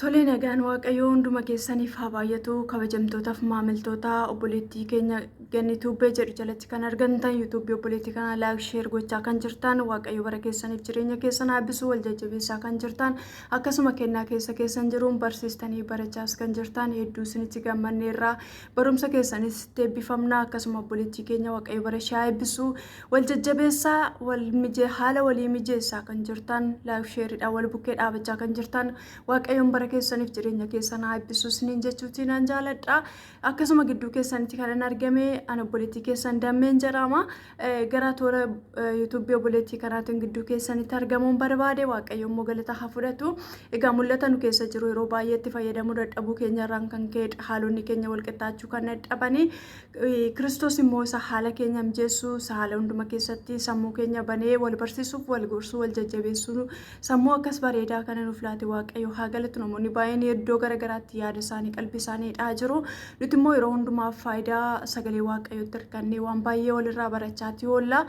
Tolee nagaan Waaqayyoo hunduma keessaniif haa baay'atu kabajamtootaaf maamiltoota obboleettii keenya Ganni Tuubbee jedhu jalatti kan argamtan yuutuubii obboleettii kanaa laayik sheer gochaa kan jirtan Waaqayyo bara keessaniif jireenya keessan haa eebbisu wal jajjabeessaa kan jirtan akkasuma kennaa keessa keessan jiruun barsiistanii barachaas kan jirtan hedduu isinitti gammanneerra barumsa keessanis itti eebbifamna akkasuma obboleettii keenya Waaqayyo bara ishee haa eebbisu Wal jajjabeessaa, wal mije, haala walii mijeessaa kan jirtan, laayif sheeridhaan wal bukkee dhaabachaa kan jirtan, Waaqayyoon bara keessaniif jireenya keessan haa eebbisu isiniin jechuutiin an jaaladha. Akkasuma gidduu keessanitti kan an argame an obboleettii keessan Dammeen jedhama. Gara toora yuutuubii obboleettii kanaatiin gidduu keessanitti argamuun barbaade Waaqayyo immoo galata haa fudhatu. Egaa mul'ata nu keessa jiru yeroo baay'ee itti fayyadamuu dadhabuu keenyarraan kan ka'e haalonni keenya wal qixxaachuu kan dadhabanii Kiristoos immoo isa haala keenya mijeessu, isa haala hunduma keessatti sammuu keenya banee wal barsiisuuf, wal gorsuu, wal jajjabeessuu sammuu akkas bareedaa kana nuuf laate Waaqayyo haa galatu. Namoonni baay'een iddoo gara garaatti yaada isaanii qalbii isaanii hidhaa jiru. Nuti immoo yeroo hundumaaf faayidaa sagalee Waaqayyootti hirkannee waan baay'ee walirraa barachaati oolla.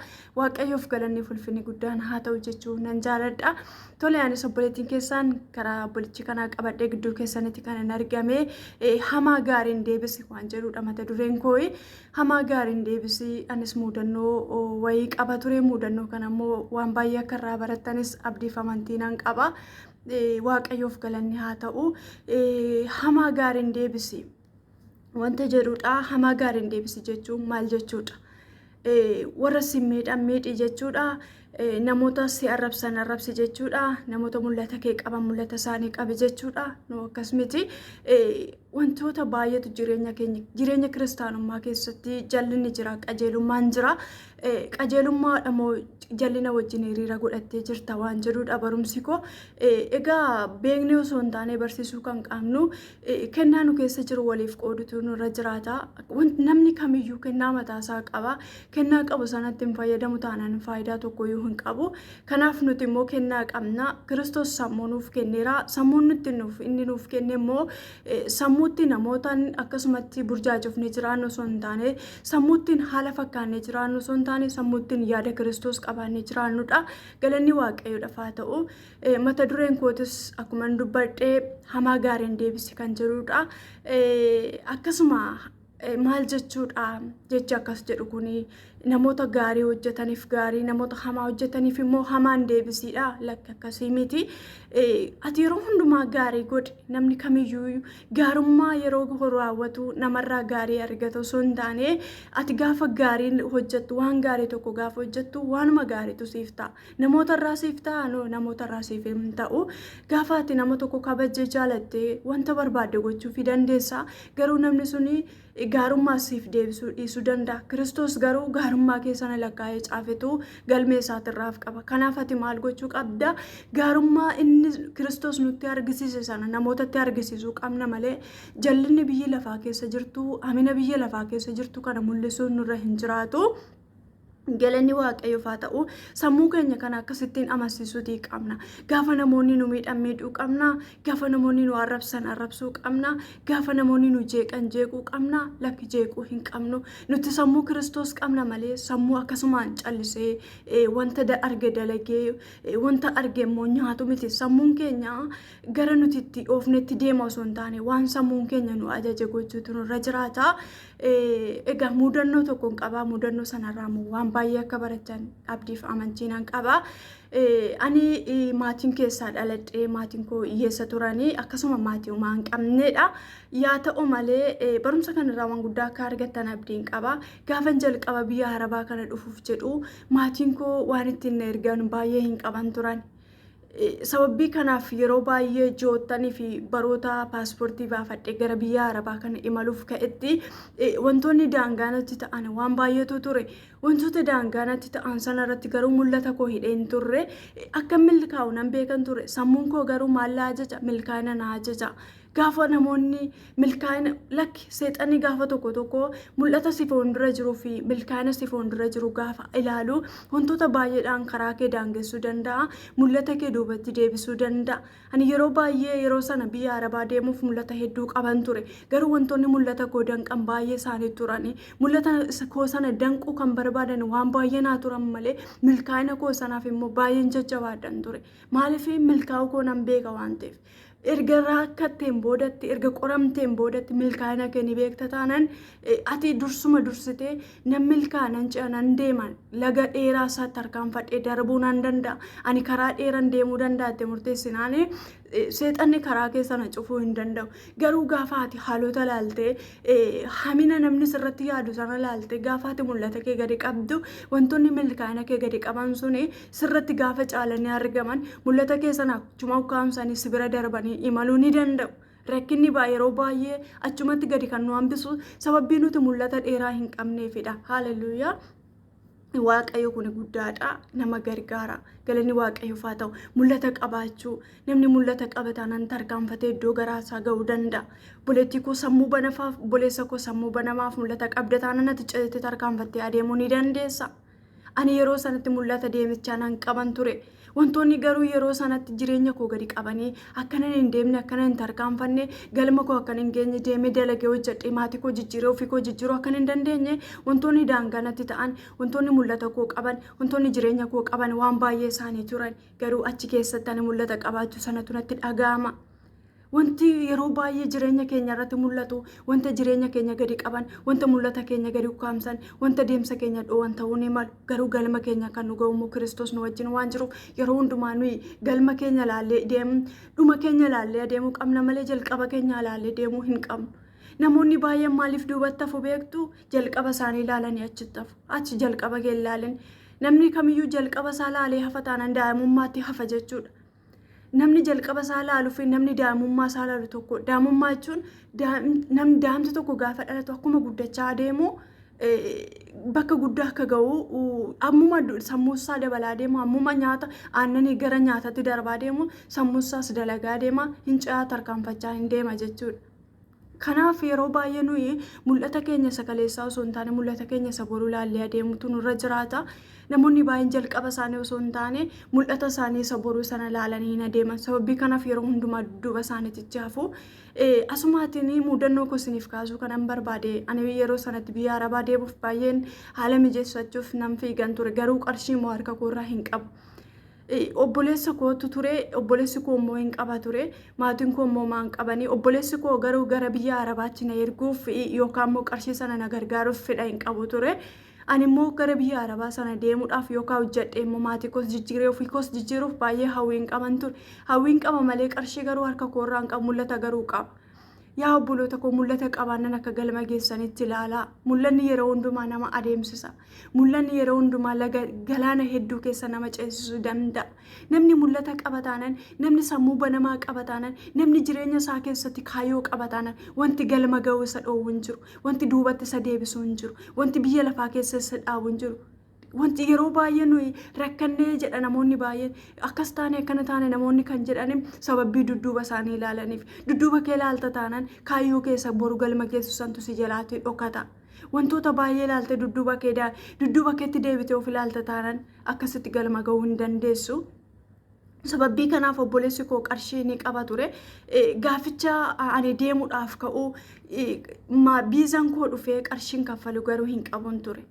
Waaqayyoof galanni fulfinni guddaan haa ta'u jechuu nan jaaladha. Tole anis obboleettiin keessaan karaa obbolichi kanaa qabadhee gidduu keessanitti kan hin argame hamaa gaariin deebisi waan jedhudha mata dureen koo. Hamaa gaariin deebisi anis muudannoo wayii qaba ture muudannoo kana immoo waan baay'ee akka irraa barattanis abdiif amantii nan qaba. Waaqayyoof galanni haa ta'u. Hamaa gaariin deebisi wanta jedhudha. Hamaa gaariin deebisi jechuun maal jechuudha? Warra si miidhan miidhi jechuudha. Namoota si arrabsan arrabsi jechuudha. Namoota mul'ata kee qaban mul'ata isaanii qabi jechuudha. Nu akkas miti. Wantoota baay'eetu jireenya keenya jireenya kiristaanummaa keessatti jallinni jira, qajeelummaan jira. Qajeelummaadha moo jallina wajjin hiriira godhattee jirta waan jedhudha barumsi koo. Egaa beeknee osoo hin taane barsiisuu kan qabnu kennaa nu keessa jiru waliif qoodutu nurra jiraata. Namni kamiyyuu kennaa mataasaa qaba. Kennaa qabu sanatti hin fayyadamu taanaan faayidaa tokkoyyuu hin qabu. Kanaaf nuti immoo kennaa qabna. Kiristoos sammuu nuuf kenneera. Sammuun nutti nuuf inni nuuf kenne immoo sammuutti namootaan akkasumatti burjaajofnee jiraannu osoo hin taane sammuuttiin haala fakkaannee jiraannu osoo hin taane sammuuttiin yaada Kiristoos qabaannee jiraannudha. Galanni Waaqayyoodhaaf haa ta'u. Mata dureen kootis akkuman dubbadhe hamaa gaariin deebisi kan jedhudha. Akkasuma maal jechuudha jechi akkas jedhu kuni namoota gaarii hojjetaniif gaarii namoota hamaa hojjetaniif immoo hamaan deebisiidha lakki akkasii miti. Ati yeroo hundumaa gaarii godhi namni kamiyyuu gaarummaa yeroo raawwatu namarraa gaarii argata osoo hin taane ati gaafa gaarii hojjettu waan gaarii tokko gaafa hojjettu waanuma gaariitu siif ta'a. Namoota irraa siif ta'a? No, namoota irraa siif hin ta'u. Gaafa ati nama tokko kabajjee jaalatte wanta barbaadde gochuufii dandeessa. Garuu namni suni gaarummaa siif deebisuu dhiisuu danda'a. Kiristoos garuu gaarummaa kee sana lakkaa'ee caafetu galmee isaatirraaf qaba. Kanaaf ati maal gochuu qabda? Gaarummaa inni Kiristoos nutti argisiise sana namootatti argisiisuu qabna malee jallinni biyyi lafaa keessa jirtu, hamina biyya lafaa keessa jirtu kana mul'isuun nurra hin jiraatu. Galanni Waaqayyoof haa ta'u. Sammuu keenya kana akkasittiin amansiisuutii qabna. Gaafa namoonni nu miidhan miidhuu qabna. Gaafa namoonni nu arrabsan arrabsuu qabna. Gaafa namoonni nu jeeqan jeequu qabna. Lakki jeequu hin qabnu. Nuti sammuu Kiristoos qabna malee sammuu akkasumaan callisee wanta arge dalagee wanta arge immoo nyaatu miti. Sammuun keenya gara nuti itti oofnetti deema osoo hin taane waan sammuun keenya nu ajaje gochuutu nurra jiraata. Egaa mudannoo tokko hin qaba. Mudannoo sanarraa immoo waan baay'ee akka barachan abdiif amantii nan qaba. Ani maatiin keessaa dhaladhee maatiin koo hiyyeessa turanii akkasuma maatii homaa hin qabnedha. Yaa ta'u malee barumsa kanarraa waan guddaa akka argattan abdiin qaba. Gaafan jalqaba biyya Arabaa kana dhufuuf jedhu maatiin koo waan ittiin na ergan baay'ee hin qaban turan. Sababii kanaaf yeroo baay'ee ji'oottanii fi baroota paaspoortii baafadhee gara biyya Arabaa kana imaluuf ka'etti wantoonni daangaa natti ta'an waan baay'eetu ture. Wantoota daangaa natti ta'an sana irratti garuu mul'ata koo hidhee hin turre. Akka milkaa'u nan beekan ture. Sammuun koo garuu maal na ajaja? Milkaa'ina na ajaja. Gaafa namoonni milkaa'ina lakki seexanni gaafa tokko tokko mul'ata si fuuldura jiruu fi milkaa'ina si fuuldura jiru gaafa ilaalu wantoota baay'eedhaan karaa kee daangessuu danda'a. Mul'ata kee duubatti deebisuu danda'a. Ani yeroo baay'ee yeroo sana biyya Arabaa deemuuf mul'ata hedduu qaban ture. Garuu wantoonni mul'ata koo danqan baay'ee isaanii turani. Mul'ata koo sana danquu kan barbaadan waan baay'ee naa turan malee milkaa'ina koo sanaaf immoo baay'een jajjabaadhan ture. Maaliif milkaa'uu koo nan beeka waan ta'eef. Erga rakkatteen boodatti, erga qoramteen boodatti milkaa'ina kee ni beekta taanaan, ati dursuma dursitee nan milkaa'a, nan ce'a, nan deema, laga dheeraa isaatti tarkaanfadhee darbuu nan danda'a, ani karaa dheeran deemuu danda'a itti murteessinaan, seexanni karaa kee sana cufuu hin danda'u. Garuu gaafa ati haalota laaltee, hamina namni sirratti yaadu sana laaltee, gaafa ati mul'ata kee gadi qabdu, wantoonni milkaa'ina kee gadi qaban suni sirratti gaafa caalanii argaman, mul'ata kee sana achuma ukkaamsanii si bira darbanii imaluu ni danda'u. Rakkinni yeroo baay'ee achumatti gadi kan nu hambisu sababii nuti mul'ata dheeraa hin qabneefidha. Haaleluyyaa. Waaqayyo kun guddaadha, nama gargaara. Galanni Waaqayyoof haa ta'u. Mul'ata qabaachuu, namni mul'ata qaba taanaan tarkaanfatee iddoo garaasaa ga'uu danda'a. Obboleettii koo sammuu banafaaf, obboleessa koo sammuu banamaaf, mul'ata qabda taanaan ati ceetee tarkaanfattee adeemuu ni dandeessa. Ani yeroo sanatti mul'ata deemichaa nan qaban ture. Wantoonni garuu yeroo sanatti jireenya koo gadi qabanii akkanan hin deemne, akkanan hin tarkaanfanne, galma koo akkan hin geenye, deemee dalagee hojjedhee maatii koo jijjiiree ofii koo jijjiiruu akkan hin dandeenye, wantoonni daangaa natti ta'an, wantoonni mul'ata koo qaban, wantoonni jireenya koo qaban waan baay'ee isaanii turan. Garuu achi keessatti ani mul'ata qabaachuu sanatu natti dhaga'ama. Wanti yeroo baay'ee jireenya keenya irratti mul'atu, wanta jireenya keenya gadi qaban, wanta mul'ata keenya gadi ukkaamsan, wanta deemsa keenya dhoowwan ta'uu ni malu. Garuu galma keenya kan nu ga'u immoo Kiristoos nu wajjin waan jiruuf, yeroo hundumaa nuyi galma keenya laallee deemu, dhuma keenya laallee adeemuu qabna malee jalqaba keenya laallee deemuu hin qabnu. Namoonni baay'een maaliif duubatti hafu beektu? Jalqaba isaanii ilaalanii achitti hafu. Achi jalqaba kee ilaalin. Namni kamiyyuu jalqaba isaa laalee hafa taanaan daa'imummaatti hafa jechuudha. Namni jalqaba isaa laaluu fi namni daa'imummaa isaa laalu tokko. Daa'imummaa jechuun namni daa'imti tokko gaafa dhalatu akkuma guddachaa adeemu bakka guddaa akka ga'u, ammuma sammuu isaa dabalaa deemu, ammuma nyaata aannanii gara nyaatatti darbaa deemu, sammuu isaas dalagaa deema, hin ce'aa, tarkaanfachaa hin deema jechuudha. Kanaaf yeroo baay'ee nuyi mul'ata keenya isa kaleessaa osoo hin taane mul'ata keenya isa boruu ilaallee adeemutu nurra jiraata. Namoonni baay'een jalqaba isaanii osoo hin taane mul'ata isaanii isa boruu sana ilaalanii hin adeeman. Sababii kanaaf yeroo hundumaa dudduuba isaaniitti hafu. Asumaatiin mudannoo koo isiniif kaasuu kanan barbaade, ani yeroo sanatti biyya Arabaa deemuuf baay'een haala mijeeffachuuf nan fiigan ture, garuu qarshii immoo harka koorraa hin qabu. Obboleessa kootu ture, obboleessi koo immoo hin qaba ture, maatiin koo immoo maan qabanii. Obboleessi koo garuu gara biyya Arabaatti na erguuf yookaan immoo qarshii sana na gargaaruuf fedha hin qabu ture. Ani immoo gara biyya Arabaa sana deemuudhaaf yookaan hojjedhee immoo maatii koos jijjiiree ofii koos jijjiiruuf baay'ee hawwiin qaban ture. Hawwiin qaba malee qarshii garuu harka koorraa hin qabu, mul'ata garuu qaba. Yaa obboloota koo, mul'ata qabaannan akka galma geessanitti ilaalaa. Mul'anni yeroo hundumaa nama adeemsisa. Mul'anni yeroo hundumaa laga galaana hedduu keessa nama ceesisuu danda'a. Namni mul'ata qaba taanaan, namni sammuu banamaa qaba taanaan, namni jireenya isaa keessatti kaayyoo qaba taanaan, wanti galma ga'uu isa dhoowwu hin jiru. Wanti duubatti isa deebisu hin jiru. Wanti biyya lafaa keessa isa dhaabu hin jiru. Wanti yeroo baay'ee nuyi rakkannee jedha, namoonni baay'een akkas taane, akkana taane namoonni kan jedhani sababii dudduuba isaanii ilaalaniif. Dudduuba kee ilaalta taanaan kaayyoo keessa boru galma geessu santu si jalaatti dhokata. Wantoota baay'ee ilaalte dudduuba kee dudduuba keetti deebitee of ilaalta taanaan akkasitti galma ga'uu hin dandeessu. Sababii kanaaf obboleessi koo qarshii ni qaba ture. Gaaficha ani deemuudhaaf ka'u biizaan koo dhufee qarshiin kaffalu garuu hin qabun ture.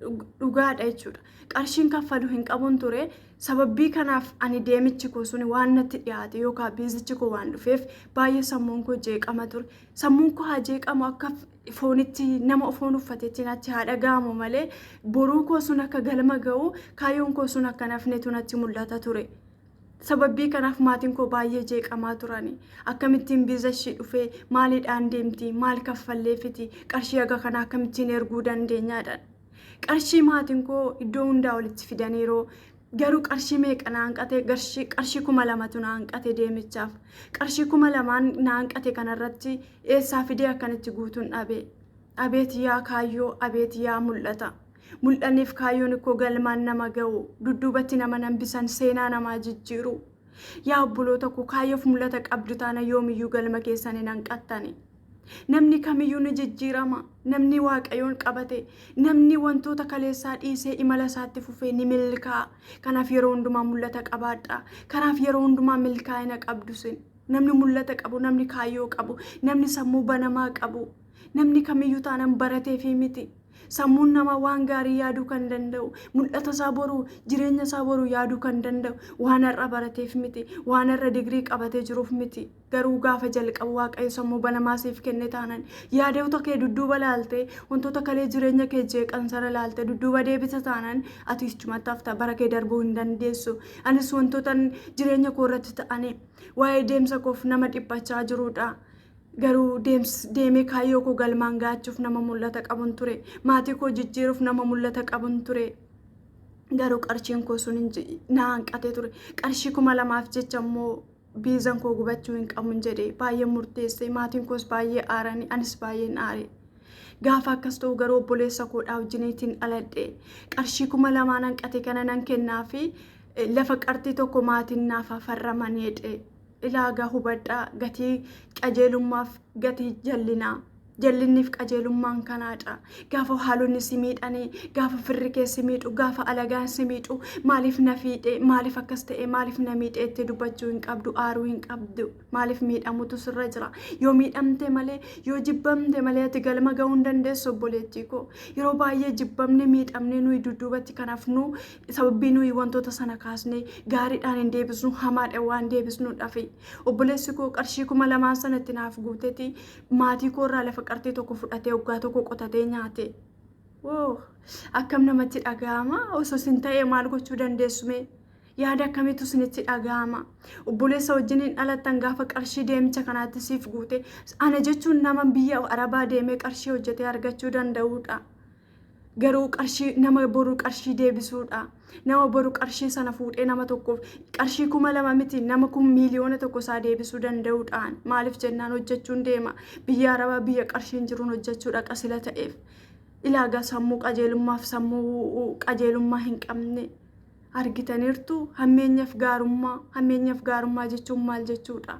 Dhugaadha jechuudha. Qarshiin kaffalu hin qabun ture. Sababii kanaaf ani deemichi koo suni waan natti dhiyaate yookaan biizichi koo waan dhufeef baay'ee sammuun koo jeeqama ture. Sammuun koo haa jeeqamu, akka foonitti nama foon uffatetti natti haa dhaga'amu malee, boruu koo sun akka galma ga'u, kaayyoon koo sun akka nafnetu natti mul'ata ture. Sababii kanaaf maatiin koo baay'ee jeeqamaa turani. Akkamittiin biiza ishii dhufee, maaliidhaan deemti, maal kaffalleefiti, qarshii haga kana akkamittiin erguu dandeenyaadhaan. Qarshii maatiin koo iddoo hundaa walitti fidaniiru. Garuu qarshii meeqa na hanqate? Qarshii 2000tu na hanqate deemichaaf. Qarshii 2000n na hanqate kanarratti eessaa fidee akkanitti guutuun dhabe. Abeet yaa kaayyoo, abeet yaa mul'ata. Mul'anniif kaayyoon koo galmaan nama ga'u, dudduubatti nama nambisan, seenaa namaa jijjiiru. Yaa obboloota koo, kaayyoof mul'ata qabdu taana yoomiyyuu galma keessan hin hanqattani. Namni kamiyyuu ni jijjiirama. Namni Waaqayyoon qabate, namni wantoota kaleessaa dhiisee imala isaatti fufee ni milkaa'a. Kanaaf yeroo hundumaa mul'ata qabaadha. Kanaaf yeroo hundumaa milkaa'ina qabdu sin. Namni mul'ata qabu, namni kaayyoo qabu, namni sammuu banamaa qabu, namni kamiyyuu taanaan baratee fi miti. Sammuun namaa waan gaarii yaaduu kan danda'u, mul'ata isaa boruu, jireenya isaa boruu yaaduu kan danda'u waan har'a barateef miti, waan har'a digirii qabatee jiruuf miti. Garuu gaafa jalqabu Waaqayyo sammuu banamaa siif kenne taanan yaadota kee dudduuba laaltee wantoota kalee jireenya kee jeeqan sana laaltee dudduuba deebita taanan ati ichumatti hafta bara kee darbuu hin dandeessu. Anis wantoota jireenya koo irratti ta'anii waa'ee deemsa koof nama dhiphachaa jirudha. Garuu deemee kaayyoo koo galmaan ga'achuuf nama mul'ata qabun ture. Maatii koo jijjiiruuf nama mul'ata qabun ture. Garuu qarshiin koo sun na hanqatee ture. Qarshii 2000f jecha immoo biizan koo gubachuu hin qabun jedhee baay'ee murteesse. Maatiin koos baay'ee aaranii anis baay'een aare. Gaafa akkas ta'u garuu obboleessa koodhaa wajjiniitiin dhaladhe. Qarshii 2000 hanqate kana nan kennaa fi lafa qarxii tokko maatiin naaf farraman jedhe. Ilaagaa hubadhaa gatii qajeelummaaf gatii jallinaa. Jallinniif qajeelummaan kanaadha. Gaafa haalonni si miidhanii, gaafa firri kee si miidhu, gaafa alagaan si miidhu, maaliif na fiidhe, maaliif akkas ta'e, maaliif na miidhe jettee dubbachuu hin qabdu, aaruu hin qabdu. Maaliif miidhamutu sirra jira. Yoo miidhamte malee, yoo jibbamte malee ati galma ga'uu hin dandeessu obboleettii koo. Yeroo baay'ee jibbamne miidhamne nuyi dudduubatti kan hafnu sababii nuyi wantoota sana kaasnee gaariidhaan hin deebisnu hamaadhaan waan deebisnuudhaafi. Obboleessi koo qarshii 2000 sanatti naaf guuteti maatii koo irraa lafa qarxii tokko fudhatee waggaa tokko qotatee nyaate. Woo! Akkam namatti dhaga'ama? Osoo isin ta'ee maal gochuu dandeessu mee? Yaada akkamiitu isinitti dhaga'ama? Obboleessa wajjin hin dhalattan gaafa qarshii deemicha kanaatti siif guute. Ana jechuun nama biyya Arabaa deemee qarshii hojjetee argachuu danda'udha. Garuu qarshii nama boru qarshii deebisuudha. Nama boru qarshii sana fuudhee nama tokkoof qarshii 2000 miti nama kun 1,000,000 isaa deebisuu danda'uudhaan. Maaliif jennaan hojjechuun deema. Biyya Arabaa biyya qarshiin jiruun hojjechuu dhaqa sila ta'eef. Ilaagaa sammuu qajeelummaaf sammuu qajeelummaa hin qabne. Argitaniirtu hammeenyaaf gaarummaa hammeenyaaf gaarummaa jechuun maal jechuudha?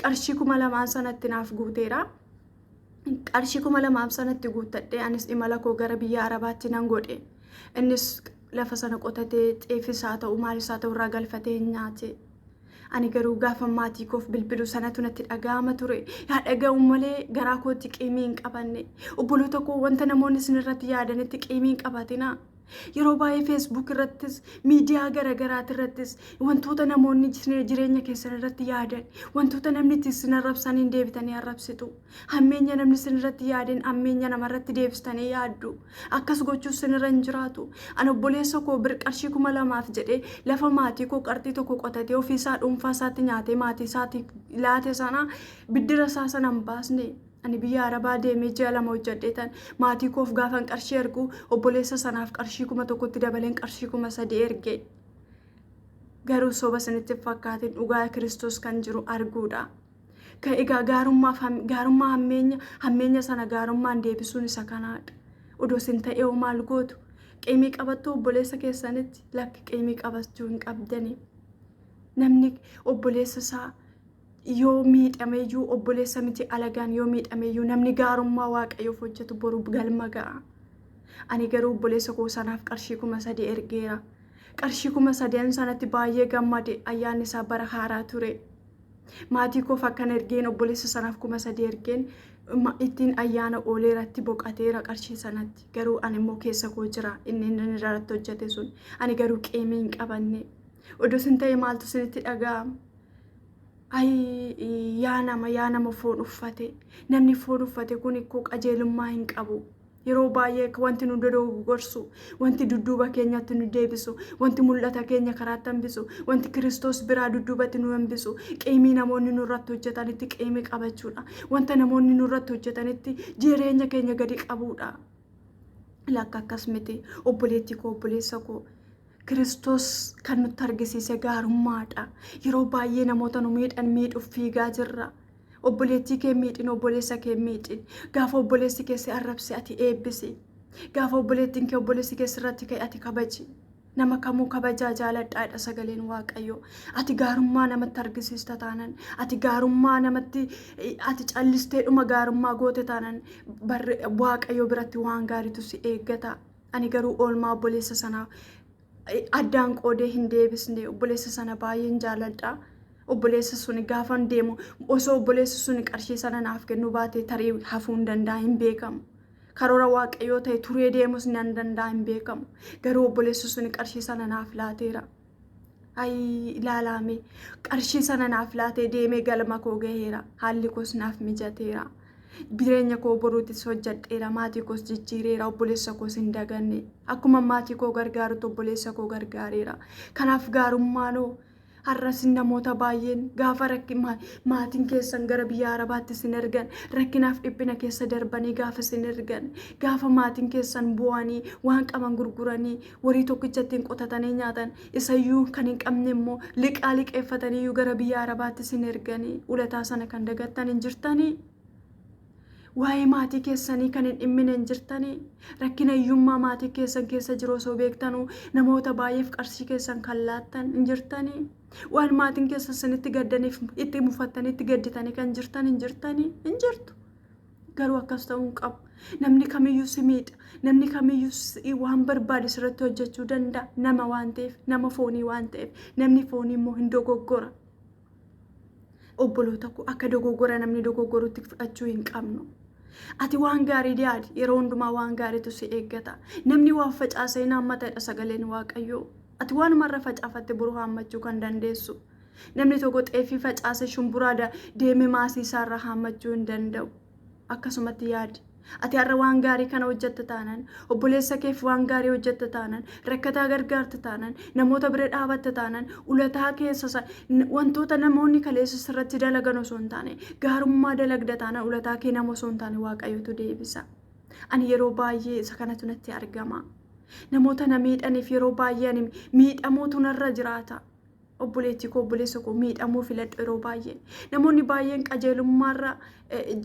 Qarshii 2000 sanatti naaf guuteera. Qarshii 2000 sanatti guuttadhee anis imala koo gara biyya Arabaatti nan godhe. Innis lafa sana qotatee xeefis haa ta'u maalis haa ta'u irraa galfatee hin nyaate. Ani garuu gaafa maatii koof bilbilu sanatu natti dhaga'ama ture. Yaa dhaga'u malee garaa kootti qiimii hin qabanne. Obboloota koo wanta namoonni isin irratti yaadanitti qiimii hin qabatinaa. Yeroo baay'ee Facebook irrattis miidiyaa garaagaraati irrattis wantoota namoonni jireenya keessan irratti yaadan wantoota namni itti isin arrabsaniin deebitanii arrabsitu. Hammeenya namni isin irratti yaadeen hammeenya namarratti deebistanii yaaddu. Akkas gochuu isin irra hin jiraatu. Ani obboleessa koo bir qarshii 2000f jedhee lafa maatii koo qarxii tokko qotatee ofii isaa dhuunfaa isaatti nyaatee maatii isaatti laate sana biddira isaa sana hin baasne. Ani biyya Arabaa deemee ji'a 2 hojjedheetan maatii koof gaafan qarshii ergu obboleessa sanaaf qarshii 1000tti dabaleen qarshii 3000 erge. Garuu soba isinitti hin fakkaatin dhugaa Kiristoos kan jiru arguudha. Kan egaa gaarummaaf gaarummaa hammeenya hammeenya sana gaarummaan deebisuun isa kanaadha. Odoo isin ta'ee hoo maal gootu? Qiimii qabattuu obboleessa keessanitti lakki qiimii qabachuu hin qabdani. Namni obboleessa isaa yoo miidhameyyuu obboleessa miti alagaan yoo miidhameyyuu namni gaarummaa Waaqayyoof hojjetu boru galma ga'a. Ani garuu obboleessa koo sanaaf qarshii 3000 ergeera. Qarshii 3000 sanatti baay'ee gammade ayyaanni isaa bara haaraa ture. Maatii koof akkan ergeen obboleessa sanaaf 3000 ergeen ittiin ayyaana ooleeratti boqateera qarshii sanatti. Garuu ani immoo keessa koo jira inni inni irratti hojjete sun. Ani garuu qiimii hin qabanne. Odoo isin ta'e maaltu isinitti dhaga'ama? Ayi yaa nama foon uffate namni foon uffate kun ikkoo qajeelummaa hin qabu. Yeroo baay'ee wanti nu dogoggorsu, wanti dudduuba keenyatti nu deebisu, wanti mul'ata keenya karaatti hambisu, wanti Kiristoos biraa dudduubatti nu hambisu, qiimii namoonni nurratti hojjetanitti qiimii qabachuudha. Wanta namoonni nurratti hojjetanitti jireenya keenya gadi qabuudha. Lakka akkas miti obboleettii koo obboleessa koo. Kiristoos kan nutti argisiise gaarummaadha. Yeroo baay'ee namoota nu miidhan miidhuuf fiigaa jirra. Obboleettii kee miidhin, obboleessa kee miidhin. Gaafa obboleessi kee si arrabse ati eebbisi. Gaafa obboleettiin kee obboleessi kee sirratti ka'e ati kabaji. Nama kamuu kabajaa jaaladhaadha sagaleen Waaqayyoo. Ati gaarummaa namatti argisiista taanan, ati gaarummaa namatti ati callistee dhuma gaarummaa goote taanan barri Waaqayyoo biratti waan gaariitu si eeggata. Ani garuu oolmaa obboleessa sanaa addaan qoodee hin deebisne. Obboleessa sana baay'een jaaladha. Obboleessa suni gaafan deemu osoo obboleessi suni qarshii sana naaf kennuu baate tarii hafuu hin danda'a hin beekamu. Karoora Waaqayyoo ta'e turee deemus nan danda'a hin beekamu. Garuu obboleessi suni qarshii sana naaf laateera. Ayii ilaalaame qarshii sana naaf laatee deemee galma koo gaheera. Haalli koos naaf mijateera. Jireenya koo boruutis hojjedheera. Maatii koos jijjiireera. Obboleessa koos hin daganne. Akkuma maatii koo gargaarutti obboleessa koo gargaareera. Kanaaf gaarummaanoo har'as namoota baay'een gaafa maatiin keessan gara biyya Arabaatti isin ergan, rakkinaaf dhiphina keessa darbanii gaafa isin ergan, gaafa maatiin keessan bu'anii waan qaban gurguranii horii tokkicha ittiin qotatanii nyaatan, isayyuu kan hin qabne immoo liqaa liqeeffataniiyyuu gara biyya Arabaatti isin erganii ulataa sana kan dagattan hin jirtanii? Waa'ee maatii keessanii kan hin dhimmine hin jirtanii? Rakkina hiyyummaa maatii keessan keessa jiru osoo beektanuu namoota baay'eef qarshii keessan kan laattan hin jirtanii? Waan maatiin keessan isinitti gaddaniif itti mufattanii itti gadditanii kan jirtan hin jirtanii? Hin jirtu. Garuu akkas ta'uu hin qabu. Namni kamiyyuu si miidha. Namni kamiyyuu waan barbaade sirratti hojjechuu danda'a. Nama waan ta'eef, nama foonii waan ta'eef, namni foonii immoo hin dogoggora. Obboloota koo akka dogoggora namni dogoggorutti fudhachuu hin qabnu. Ati waan gaarii yaadi, yeroo hundumaa waan gaariitu si eeggata. Namni waan facaase hin haammatadha sagaleen Waaqayyoo. Ati waanumarra facaafatte boru haammachuu kan dandeessu. Namni tokko xeeffii facaase shumburaa deeme maasii isaarra haammachuu hin danda'u. Akkasumatti yaadi. Ati har'a waan gaarii kana hojjetta taanan, obboleessa keef waan gaarii hojjetta taanan, rakkataa gargaarta taanan, namoota bira dhaabatta taanan, ulataa keessa wantoota namoonni kaleessa sirratti dalagan osoo hin taane, gaarummaa dalagda taanan ulataa kee nama osoo hin taane Waaqayyotu deebisa. Ani yeroo baay'ee isa kanatu natti argama. Namoota na miidhaniif yeroo baay'ee ani miidhamuutu narra jiraata. Obboleettii koo, obboleessa koo, miidhamuu filadhu yeroo baay'ee. Namoonni baay'een qajeelummaarra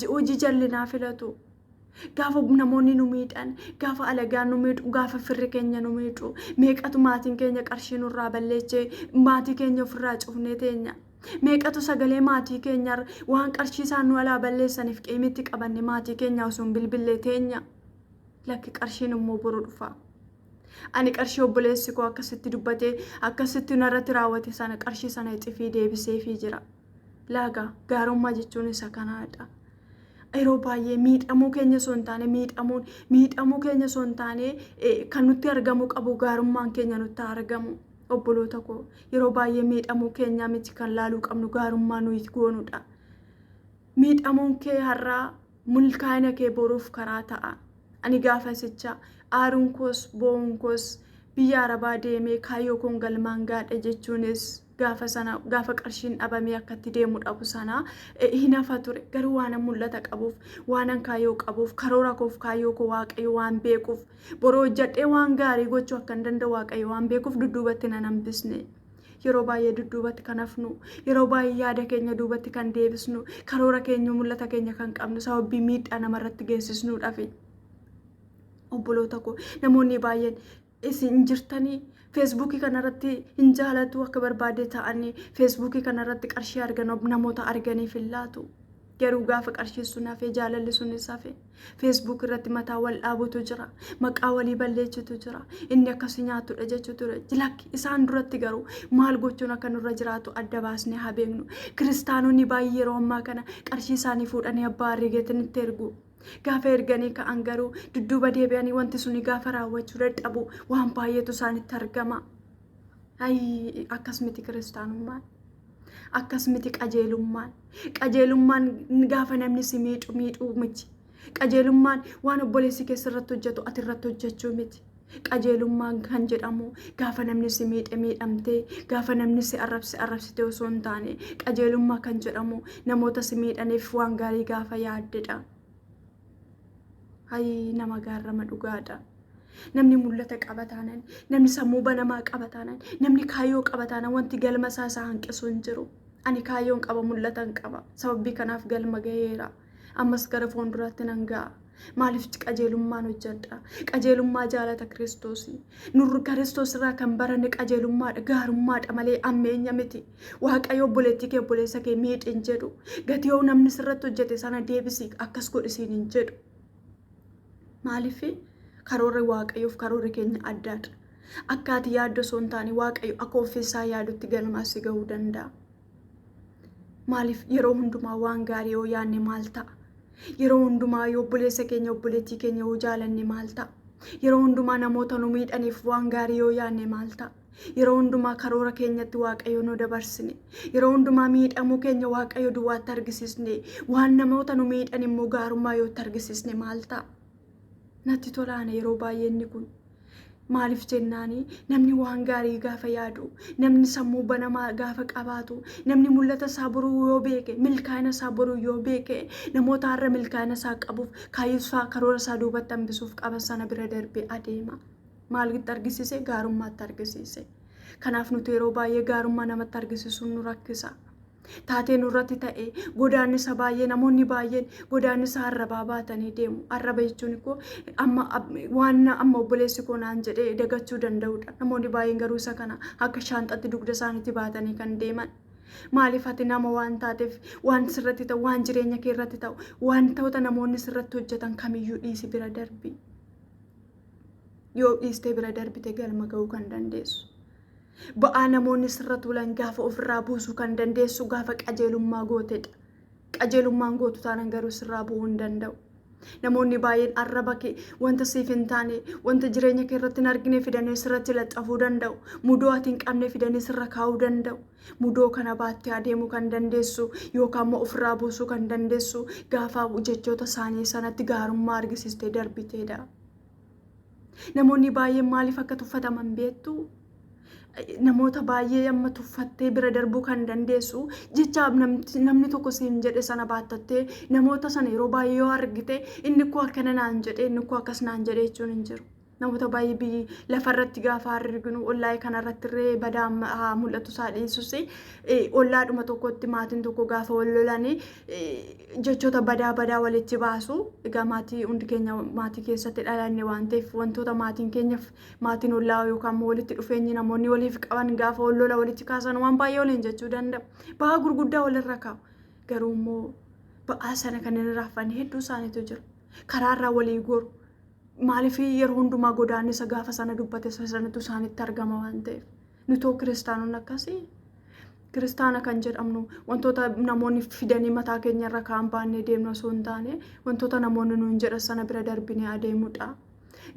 hojii jallinaa filatu. Gaafa namoonni nu miidhan, gaafa alagaan nu miidhu, gaafa firri keenya nu miidhu, meeqatu maatiin keenya qarshii nurraa balleechee maatii keenya ofirraa cufnee teenya. Meeqatu sagalee maatii keenya waan qarshii isaan nu alaa balleessaniif qeemitti qabanne maatii keenya osoo hin bilbillee teenya. Lakki, qarshiin immoo boru dhufa. Ani qarshii obboleessi koo akkasitti dubbatee akkasitti narratti raawwate sana qarshii sana ixifii deebiseefii jira. Laagaa gaarummaa jechuun isa kanaadha. Yeroo baay'ee miidhamuu keenya osoo hin taane miidhamuun miidhamuu keenya osoo hin taane kan nutti argamuu qabu gaarummaan keenya nutti argamu. Obboloota koo, yeroo baay'ee miidhamuu keenya miti kan laaluu qabnu, gaarummaa nuyi goonudha. Miidhamuun kee har'aa milkaa'ina kee boruuf karaa ta'a. Ani gaafasicha aaruun koos boo'uun koos biyya Arabaa deemee kaayyoo koon galmaan gaadhe jechuunis gaafa sana gaafa qarshiin dhabamee akkatti deemu dhabu sana hin hafa ture. Garuu waanan mul'ata qabuuf, waanan kaayyoo qabuuf, karoora koof kaayyoo koo Waaqayyo waan beekuuf, boroo hojjedhee waan gaarii gochuu akka hin danda'u Waaqayyo waan beekuuf dudduubatti nan hambisne. Yeroo baay'ee dudduubatti kan hafnu, yeroo baay'ee yaada keenya duubatti kan deebisnu, karoora keenya mul'ata keenya kan qabnu sababii miidhaa namarratti geessisnuudhaafi. Obboloota koo, namoonni baay'een isin jirtanii Feesbuukii kanarratti hin jaalatu, akka barbaade ta'anii Feesbuukii kanarratti qarshii argan namoota arganiif hin laatu. Garuu gaafa qarshiin sun hafee jaalalli sunis hafe. Feesbuuk irratti mataa wal dhaabutu jira. Maqaa walii balleechutu jira. Inni akkasi nyaatudha jechuutu jira. Lakki, isaan duratti garuu maal gochuun akka nurra jiraatu adda baasnee haa beeknu. Kiristaanonni baay'ee yeroo ammaa kana qarshii isaanii fuudhanii abbaa herreegatanitti ergu. Gaafa erganii ka'an garuu dudduuba deebi'anii wanti suni gaafa raawwachuu dadhabu waan baay'eetu isaanitti argama. Ayii, akkas miti kiristaanummaan. Akkas miti qajeelummaan. Qajeelummaan gaafa namni si miidhu miidhuu miti. Qajeelummaan waan obboleessi keessa irratti hojjetu ati irratti hojjechuu miti. Qajeelummaan kan jedhamu gaafa namni si miidhe miidhamtee, gaafa namni si arrabse arrabsitee osoo hin taane, qajeelummaa kan jedhamu namoota si miidhaniif waan gaarii gaafa yaaddedha. Hayii, nama gaarrama dhugaadha. Namni mul'ata qaba taanan, namni sammuu banamaa qaba taanan, namni kaayyoo qaba taanan wanti galma isaa isaa hanqisu hin jiru. Ani kaayyoon qaba, mul'atan qaba. Sababii kanaaf galma gaheera. Ammas gara fuulduraatti nan ga'a. Maaliif? Qajeelummaan hojjedha. Qajeelummaa jaalata Kiristoos. Nurri Kiristoos irraa kan baranne qajeelummaadha, gaarummaadha malee ammeenya miti. Waaqayyo obboleettii kee, obboleessa kee miidhi hin jedhu. Gatii yoo namni sirratti hojjete sana deebisi, akkas godhisiin hin jedhu. Maaliif? Karoorri Waaqayyoof karoorri keenya addaadha. Akka ati yaaddu osoo hin taane Waaqayyo akka ofiisaa yaadutti galmaa si ga'uu danda'a. Maaliif? Yeroo hundumaa waan gaarii yoo yaadne maal ta'a? Yeroo hundumaa yoo obboleessa keenya obboleettii keenya yoo jaalanne maal ta'a? Yeroo hundumaa namoota nu miidhaniif waan gaarii yoo yaadne maal ta'a? Yeroo hundumaa karoora keenyatti Waaqayyo nu dabarsine. Yeroo hundumaa miidhamuu keenya Waaqayyo duwwaatti argisiisne. Waan namoota nu miidhan immoo gaarummaa yoo itti argisiisne maal ta'a? Natti tolaana yeroo baay'ee inni kun. Maaliif jennaani namni waan gaarii gaafa yaadu, namni sammuu banamaa gaafa qabaatu, namni mul'ata isaa boruu yoo beeke, milkaa'ina isaa boruu yoo beeke, namoota har'a milkaa'ina isaa qabuuf kaayyoo isaa karoora isaa duubatti hambisuuf qaban sana bira darbee adeema. Maalitti argisiise? Gaarummaatti argisiise. Kanaaf nuti yeroo baay'ee gaarummaa namatti argisiisuun nu rakkisa. Taatee nurratti ta'e godaannisa baay'ee namoonni baay'een godaannisa arrabaa baatanii deemu. Arraba jechuun koo amma waan amma obboleessi koo naan jedhee dagachuu danda'udha. Namoonni baay'een garuu isa kana akka shaanxatti dugda isaaniitti baatanii kan deeman. Maaliif ati nama waan taateef waan sirratti ta'u, waan jireenya kee irratti ta'u, wantoota namoonni sirratti hojjetan kamiyyuu dhiisi bira darbi. Yoo dhiistee bira darbite galma ga'uu kan dandeessu. Ba'aa namoonni sirra tuulan gaafa ofirraa buusuu kan dandeessu gaafa qajeelummaa gootedha. Qajeelummaan gootu taanan garuu sirraa bu'uu hin danda'u. Namoonni baay'een arraba kee wanta siif hin taane, wanta jireenya kee irratti hin argine fidanii sirratti laxxafuu danda'u. Mudoo ati hin qabne fidanii sirra kaa'uu danda'u. Mudoo kana baattee adeemuu kan dandeessu yookaan immoo ofirraa buusuu kan dandeessu gaafa jechoota isaanii sanatti gaarummaa argisiistee darbiteedha. Namoonni baay'een maaliif akka tuffataman beektu? Namoota baay'ee amma tuffattee bira darbuu kan dandeessu jecha namni tokko siin jedhe sana baattattee namoota sana yeroo baay'ee yoo argite inni koo akkana naan jedhe inni koo akkas naan jedhe jechuun hin jiru. Namoota baay'ee biyyi lafarratti gaafa arginu ollaa kanarratti illee badaa haa mul'atu isaa dhiisus ollaadhuma tokkotti maatiin tokko gaafa wal lolanii jechoota badaa badaa walitti baasu. Egaa maatii hundi keenya maatii keessatti dhalanne waan ta'eef wantoota maatiin keenyaaf maatiin ollaa yookaan immoo walitti dhufeenyi namoonni waliif qaban gaafa wal lola walitti kaasan waan baay'ee waliin jechuu danda'u. Ba'aa gurguddaa walirra kaa'u. Garuu immoo ba'aa sana kan hin raaffanne hedduu isaaniitu jira. Karaarraa walii goru. Maaliif yeroo hundumaa godaannisa gaafa sana dubbate sanatu isaanitti argama waan ta'eef. Nutoo kiristaanonni akkasii kiristaana kan jedhamnu wantoota namoonni fidanii mataa keenya irra kaa'an baannee deemnu osoo hin taane wantoota namoonni nuun jedhan sana bira darbinee adeemudha.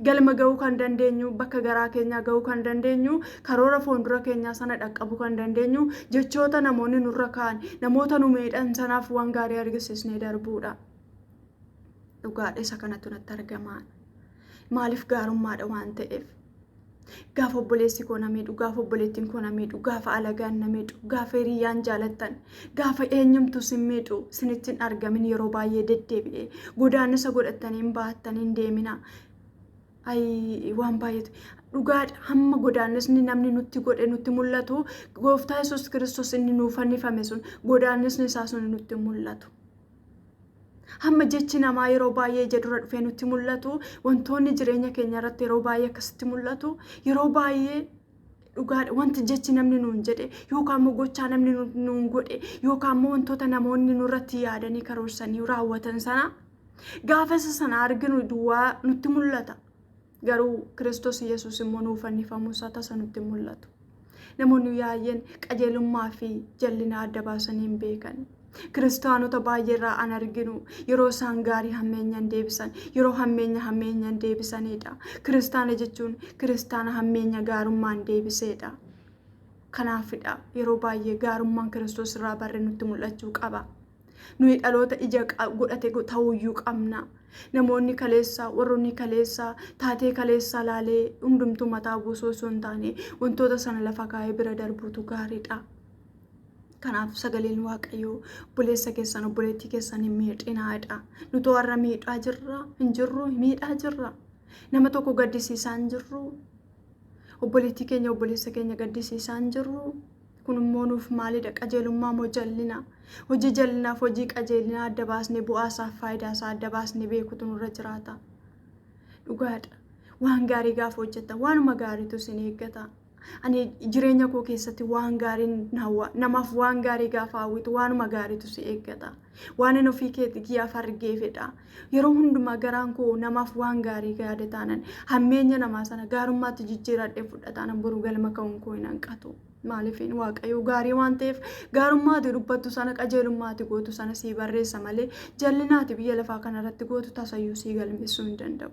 Galma ga'uu kan dandeenyu, bakka garaa keenyaa ga'uu kan dandeenyu, karoora fuuldura keenyaa sana dhaqqabuu kan dandeenyu jechoota namoonni nurra kaa'an, namoota nu miidhan sanaaf waan gaarii argisiisnee darbuudha. Dhugaadha isa kanatu natti argamaa. Maaliif gaarummaadha waan ta'eef. Gaafa obboleessi koo na miidhu, gaafa obboleettiin koo na miidhu, gaafa alagaan na miidhu, gaafa hiriyyaan jaalattan, gaafa eenyumtu sin miidhu, sinitti hin argamin yeroo baay'ee deddeebi'ee godaannisa godhattanii hin baattanii hin deemina. Ayi waan baay'eetu dhugaadha hamma godaannisni namni nutti godhe nutti mul'atu gooftaa Yesuus Kiristoos inni nuuf fannifame sun godaannisni isaa sun nutti mul'atu. Hamma jechi namaa yeroo baay'ee ija dura dhufee nutti mul'atu, wantoonni jireenya keenya irratti yeroo baay'ee akkasitti mul'atu, yeroo baay'ee dhugaadha. Wanti jechi namni nuun jedhe yookaan immoo gochaa namni nuun godhe yookaan immoo wantoota namoonni nurratti yaadanii karoorsanii raawwatan sana gaafa isa sana arginu duwwaa nutti mul'ata. Garuu Kiristoos Yesuus immoo nuuf fannifamuu isaa tasa nutti mul'atu. Namoonni baay'een qajeelummaa fi jallina adda baasanii hin beekan. Kiristaanota baay'eerraa an arginu yeroo isaan gaarii hammeenyaan deebisan, yeroo hammeenya hammeenyaan deebisanidha. Kiristaana jechuun kiristaana hammeenya gaarummaan deebiseedha. Kanaafidha yeroo baay'ee gaarummaan Kiristoos irraa barre nutti mul'achuu qaba. Nuyi dhaloota ija godhate ta'uyyuu qabna. Namoonni kaleessaa, warroonni kaleessaa, taatee kaleessaa laalee hundumtuu mataa buusuu osoo hin taane wantoota sana lafa kaa'ee bira darbuutu gaariidha. Kanaaf sagaleen Waaqayyoo obboleessa keessan obboleettii keessan hin miidhinaadha. Nutoo har'a miidhaa jirra hin jirru miidhaa jirra. Nama tokko gaddisiisaa hin jirru. Obboleettii keenya obboleessa keenya gaddisiisaa hin jirru. Kun immoo nuuf maalidha? Qajeelummaa moo jallina? Hojii jallinaaf hojii qajeelinaa adda baasnee bu'aa isaaf faayidaa isaa adda baasnee beekutu nurra jiraata. Dhugaadha. Waan gaarii gaafa hojjettan waanuma gaariitu isin eeggata. Ani jireenya koo keessatti waan gaariin hawwa. Namaaf waan gaarii gaafa hawwitu waanuma gaariitu si eeggata. Waan inni ofii keetti kiyyaaf argeefidha. Yeroo hundumaa garaan koo namaaf waan gaarii yaada taanan hammeenya namaa sana gaarummaatti jijjiiradhee fudha taanan boru galma ka'uun koo hin hanqatu. Maaliif Waaqayyo gaarii waan ta'eef gaarummaa ati dubbattu sana qajeelummaa ati gootu sana sii barreessa malee jallina ati biyya lafaa kanarratti gootu tasayyuu sii galmeessuu hin danda'u.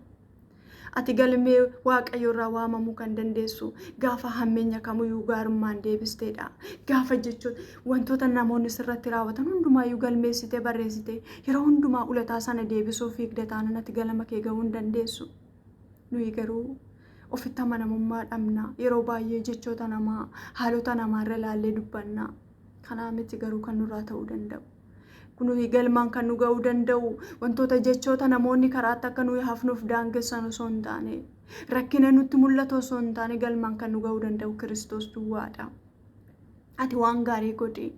Ati galmee Waaqayyo irraa waamamuu kan dandeessu gaafa hammeenya kamiyyuu gaarummaan deebisteedha. Gaafa jechuun wantoota namoonni sirratti raawwatan hundumaayyuu galmeessitee barreessitee yeroo hundumaa ulataa sana deebisuu fiigda taanaan ati galma kee ga'uu hin dandeessu. Nuyi garuu ofitti amanamummaa dhabna. Yeroo baay'ee jechoota namaa, haalota namaa irra ilaallee dubbanna. Kanaa miti garuu kan nurraa ta'uu danda'u. Nuyi galmaan kan nu ga'uu danda'u wantoota jechoota namoonni karaatti akka nuyi hafnuuf daangessan osoo hin taane, rakkina nutti mul'atu osoo hin taane galmaan kan nu ga'uu danda'u Kiristoos duwwaadha. Ati waan gaarii godhi,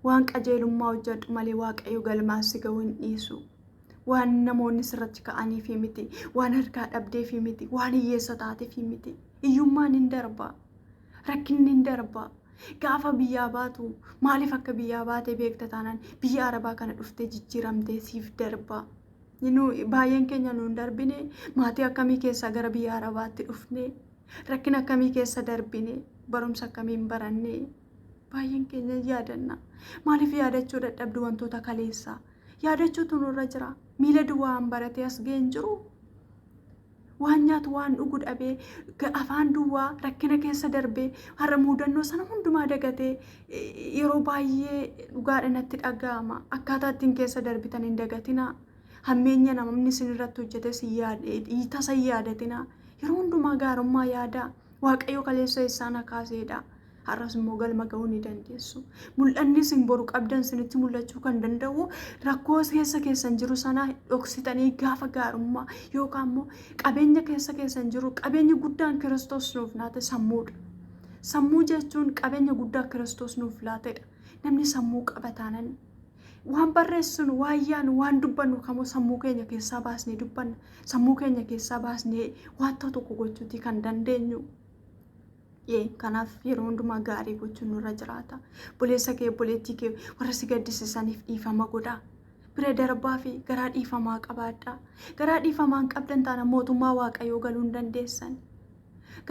waan qajeelummaa hojjedhu malee Waaqayyo galmaan si ga'uu hin dhiisu. Waan namoonni sirratti ka'aniifi miti, waan harkaa dhabdeefi miti, waan hiyyeessa taateefi miti. Hiyyummaan hin darba, rakkinni hin darba. Gaafa biyyaa baatu maaliif akka biyyaa baate beekta taanaan biyya arabaa kana dhuftee jijjiiramtee siif darba. Nu baay'een keenya nu hin darbine, maatii akkamii keessaa gara biyya arabaatti dhufne, rakkina akkamii keessa darbine, barumsa akkamiin baranne baay'een keenya yaadanna. Maaliif yaadachuu dadhabdu wantoota kaleessaa? Yaadachuutu nurra jira. Miila duwwaan baratee as ga'ee hin jiru. Waan nyaatu waan dhugu dhabee afaan duwwaa rakkina keessa darbee har'a muudannoo sana hundumaa dagatee yeroo baay'ee dhugaadha natti dhaga'ama. Akkaataa ittiin keessa darbitan hin dagatinaa. Hammeenya namni isin irratti hojjetes tasa hin yaadatinaa. Yeroo hundumaa gaarummaa yaadaa. Waaqayyo kaleessa isaan kaaseedha. Har'as immoo galma ga'uu ni dandeessu. Mul'anni isin boru qabdan isinitti mul'achuu kan danda'u rakkoo keessa keessan jiru sana dhoksitanii gaafa gaarummaa yookaan immoo qabeenya keessa keessan jiru qabeenyi guddaan Kiristoos nuuf laate sammuudha. Sammuu jechuun qabeenya guddaa Kiristoos nuuf laatedha. Namni sammuu qaba taanan waan barreessinu, waan yaadnu, waan dubbannu kamuu sammuu keenya keessaa baasnee dubbanna. Sammuu keenya keessaa baasnee wanta tokko gochuutii kan dandeenyu. Kanaaf yeroo hundumaa gaarii gochuun nurra jiraata. Obboleessa kee, obboleettii kee warra si gaddisiisaniif dhiifama godhaa. Bira darbaa fi garaa dhiifamaa qabaadhaa. Garaa dhiifamaa hin qabdan taanaan mootummaa Waaqayyoo galuu hin dandeessan.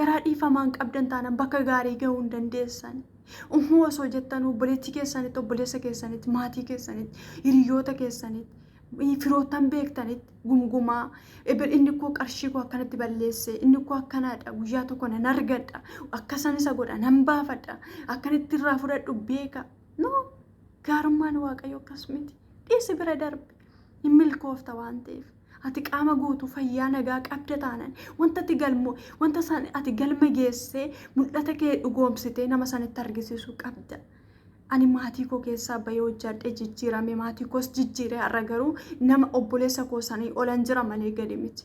Garaa dhiifamaa hin qabdan taanaan bakka gaarii ga'uu hin dandeessan. Uhuu osoo jettan obboleettii keessanitti, obboleessa keessanitti, maatii keessanitti, hiriyoota keessanitti, firoottan beektanitti gumgumaa inni koo qarshii koo akkanatti balleesse, inni koo akkanaadha, guyyaa tokko nan argadha, akkasan isa godha, nan baafadha, akkanitti irraa fudhadhu beeka. No, gaarummaan Waaqayyo akkas miti. Dhiisi, bira darbe, hin milkoofta waan ta'eef. Ati qaama guutuu fayyaa nagaa qabda taanan wanta ati galmo wanta san ati galma geessee mul'ata kee dhugoomsitee nama sanitti argisiisuu qabda. Ani maatii koo keessaa bahee hojjadhee jijjiirame, maatii koos jijjiire, har'a garuu nama obboleessa koo sanii olan jira malee gadi miti.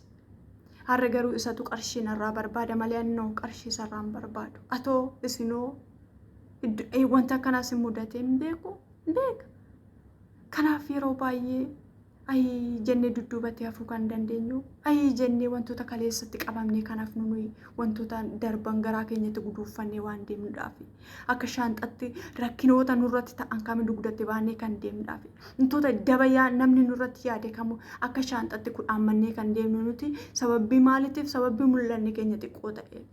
Har'a garuu isatu qarshii narraa barbaada malee annoo qarshii isarraa hin barbaadu. Atoo isinoo wanta akkanaas hin mudatee hin beeku? Beeka. Kanaaf yeroo baay'ee ayii jennee dudduubatti hafuu kan dandeenyu, ayii jennee wantoota kaleessatti qabamnee kanaaf nuyi wantoota darban garaa keenyatti guduuffannee waan deemnuudhaaf, akka shaanxatti rakkinoota nurratti ta'an kami dugdatti baannee kan deemnuudhaaf, wantoota dabayaa namni nurratti yaade kamu akka shaanxatti kudhaammannee kan deemnu nuti sababii maaliitiif? Sababii mul'anni keenya xiqqoo ta'eef.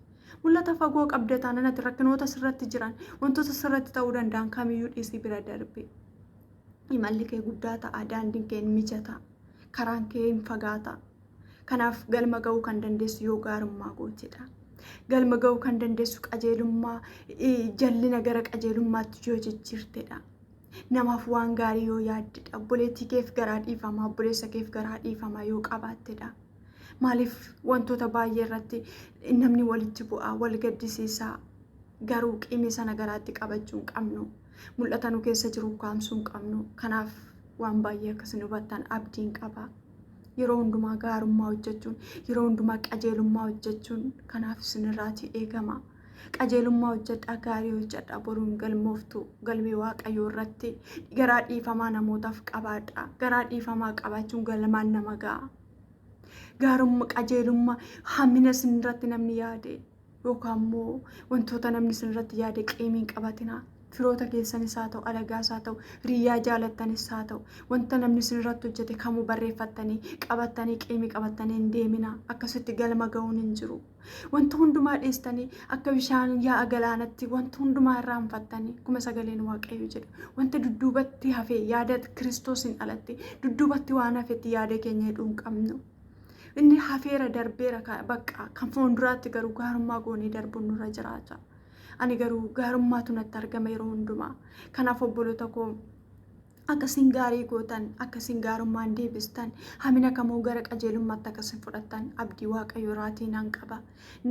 Mul'ata fagoo qabda taanaan ati rakkinoota sirratti jiran, wantoota sirratti ta'uu danda'an kamiyyuu dhiisii bira darbi. Imalli kee guddaa ta'a, daandiin kee hin mijata, karaan kee hin fagaata. Kanaaf galma ga'uu kan dandeessu yoo gaarummaa gootedha. Galma ga'uu kan dandeessu qajeelummaa, jallina gara qajeelummaatti yoo jijjiirtedha. Namaaf waan gaarii yoo yaaddedha. Obboleettii keef garaa dhiifamaa, obboleessa keef garaa dhiifamaa yoo qabaattedha. Maaliif wantoota baay'ee irratti namni walitti bu'aa, wal gaddisiisaa, garuu qimii sana garaatti qabachuu hin qabnu. Mul'ata nu keessa jiru ukkaamsuu hin qabnu. Kanaaf waan baay'ee akkasiin hubattan abdiin qaba. Yeroo hundumaa gaarummaa hojjechuun, yeroo hundumaa qajeelummaa hojjechuun kanaaf isinirraatii eegama. Qajeelummaa hojjedhaa, gaarii hojjedhaa, boruun galmooftu galmee Waaqayyoo irratti garaa dhiifamaa namootaaf qabaadhaa. Garaa dhiifamaa qabaachuun galmaan nama ga'a. Gaarummaa, qajeelummaa, hammina isinirratti namni yaade yookaan immoo wantoota namni isinirratti yaade qeemii hin qabatinaa. Firoota keessanis haa ta'u, alagaas haa ta'u, hiriyyaa jaalattanis haa ta'u, wanta namni isin irratti hojjete kamuu barreeffattanii qabattanii qiimii qabattanii hin deeminaa. Akkasitti galma ga'uun hin jiru. Wanta hundumaa dhiistanii akka bishaan yaa'a galaanatti wanta hundumaa irraanfattanii akkuma sagaleen Waaqayyo jedhu wanta dudduubatti hafe yaada Kiristoosiin alatti dudduubatti waan hafetti yaada keenya hidhuu hin qabnu. Inni hafeera darbeera bakka kan fuulduraatti garuu gaarummaa goonee darbuun nurra jiraata. Ani garuu gaarummaatu natti argama yeroo hundumaa. Kanaaf obboloota koo akka isin gaarii gootan, akka isin gaarummaan deebistan, hamina kamuu gara qajeelummaatti akka isin fudhattan abdii Waaqayyo irraatii nan qaba.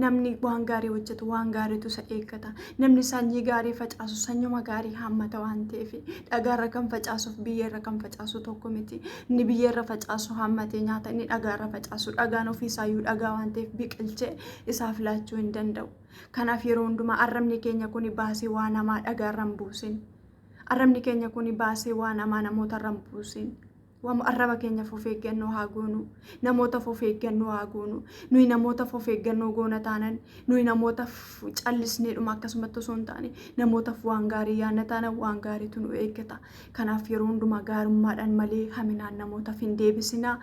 Namni waan gaarii hojjetu waan gaariitu isa eeggata. Namni sanyii gaarii facaasu sanyuma gaarii haammata waan ta'eef dhagaarra kan facaasuuf biyyeerra kan facaasu tokko miti. Inni biyyeerra facaasu haammatee nyaata, inni dhagaarra facaasu dhagaan ofiisaayyuu dhagaa waan ta'eef biqilchee isaaf laachuu hin danda'u. Kanaaf yeroo hundumaa arrabni keenya kun baasee waan hamaa dhagaarra hin buusin. Arrabni keenya kun baasee waan hamaa namootarra hin buusin. Arraba keenyaaf of eeggannoo haa goonu. Namootaaf of eeggannoo haa goonu. Nuyi namootaaf of eeggannoo goona taanan, nuyi namootaaf callisneedhuma akkasumatti osoo hin taane namootaaf waan gaarii yaadna taanan waan gaariitu nu eeggata. Kanaaf yeroo hundumaa gaarummaadhaan malee haminaan namootaaf hin deebisinaa.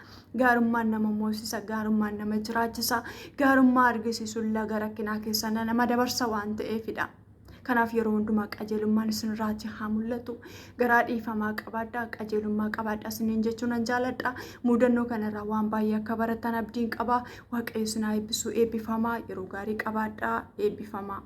Gaarummaan nama moosisa, gaarummaan nama jiraachisa, gaarummaa argisiisuun laga rakkinaa keessa nama dabarsa waan ta'eefidha. Kanaaf yeroo hundumaa qajeelummaan isinirraati haa mul'atu. Garaa dhiifamaa qabaadhaa, qajeelummaa qabaadhaa isiniin jechuu nan jaaladha. Muudannoo kanarraa waan baay'ee akka barattan abdiin qaba. Waaqayyo isin haa eebbisu. Eebbifamaa. Yeroo gaarii qabaadhaa. Eebbifamaa.